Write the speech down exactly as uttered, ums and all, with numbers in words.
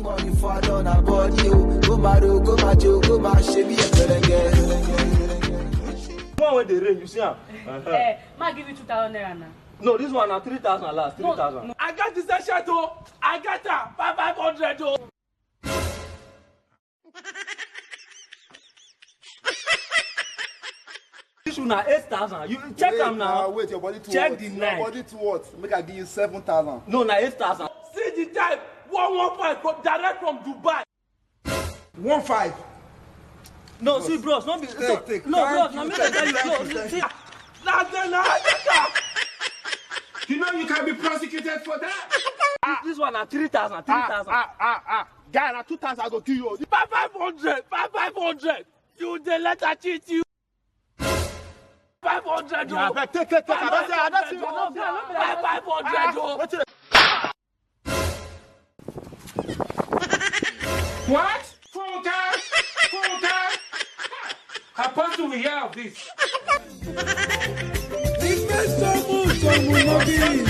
Money fall on her body, oh. Go mad, oh, go mad, oh, go mad, shame me, yeah. One wey dey rain, you see am? Eh, ma give you two thousand naira now. No, this one na three thousand last, three thousand. I got this shirt, oh. I got her five five hundred, oh. This one na eight thousand. You check am now. Wait, your body too Check hot. The Your night. Body too hot. Make I give you seven thousand. No, na eight thousand. See the time. One one five from direct from Dubai. One five. No, see, bros, no be. Take, take. No, Thank bros, you, no, make thank I tell you, you. thank No, you, thank see, you. Na then na Africa. You know you can be prosecuted for that. This one na three thousand, three thousand. Ah, ah, ah. Guy, na two thousand I go kill you. Five five hundred, five five hundred. You dey let her cheat you. Five hundred, Yeah, oh. abeg, take, take, take. I don't say, I don't say, I don't say. Five five hundred, oh. Wetin What? Funke! Funke! Apostle will hear of this. Ìgbésọ̀mù sọ̀mù lóbìnrin.